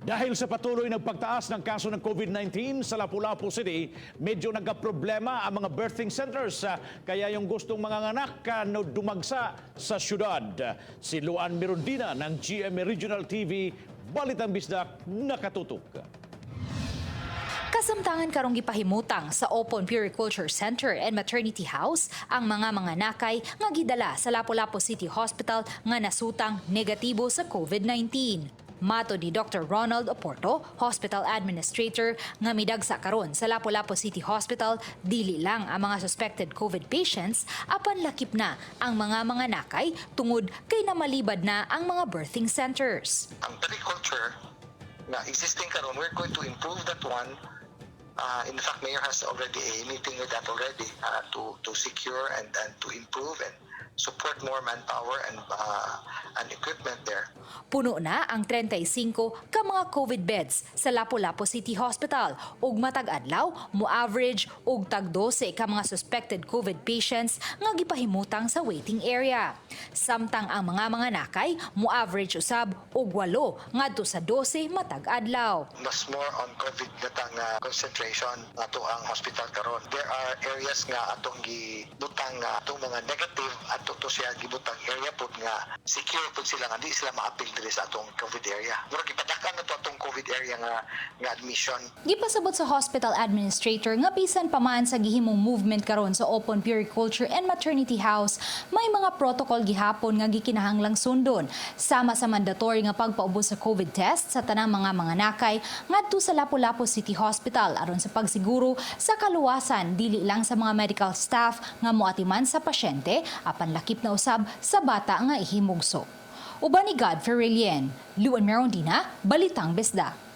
Dahil sa patuloy na pagtaas ng kaso ng COVID-19 sa Lapu-Lapu City, medyo nagka-problema ang mga birthing centers, kaya yung gustong manganganak no, dumagsa sa syudad. Si Luan Mirondina ng GMA Regional TV, Balitang Bisdak, nakatutok. Kasamtangan karong gipahimutang sa Open Puericulture Center and Maternity House ang mga manganakay nga gidala sa Lapu-Lapu City Hospital nga nasutang negatibo sa COVID-19. Matod ni Dr. Ronald Oporto, hospital administrator, nga midagsa karon sa Lapu-Lapu City Hospital, dili lang ang mga suspected COVID patients apan lakip na ang mga manganakay tungod kay namalibad na ang mga birthing centers. Ang puericulture na existing karon, we're going to improve that one. In fact, Mayor has already a meeting with that already to secure and to improve and support more manpower and equipment there. Puno na ang 35 ka mga COVID beds sa Lapu-Lapu City Hospital ug matag adlaw mo average og tag 12 ka mga suspected COVID patients nga gipahimutang sa waiting area. Samtang ang mga manganakay mo average usab og 8 ngadto sa 12 matag adlaw. Mas more on COVID na tang concentration ato ang hospital karon. There are areas nga atong gibutang nga atong mga negative, ato to siya gibutang area pud nga secure pud sila nga di sila maapil diri sa atong COVID area. Murag gipadak-an na to atong COVID area nga admission. Gipasabot sa hospital administrator nga bisan pa man sa gihimong movement karon sa Open Puericulture and Maternity House, may mga protocol gihapon nga gikinahanglang sundon sama sa mandatory nga pagpaubos sa COVID test sa tanang mga manganakay ngadto sa Lapu-Lapu City Hospital aron sa pagsiguro sa kaluwasan dili lang sa mga medical staff nga moatiman sa pasyente apan lakip na usab sa bata nga ihimugso. Uban ni God Ferrilien, Luan Merondina, Balitang Bisdak.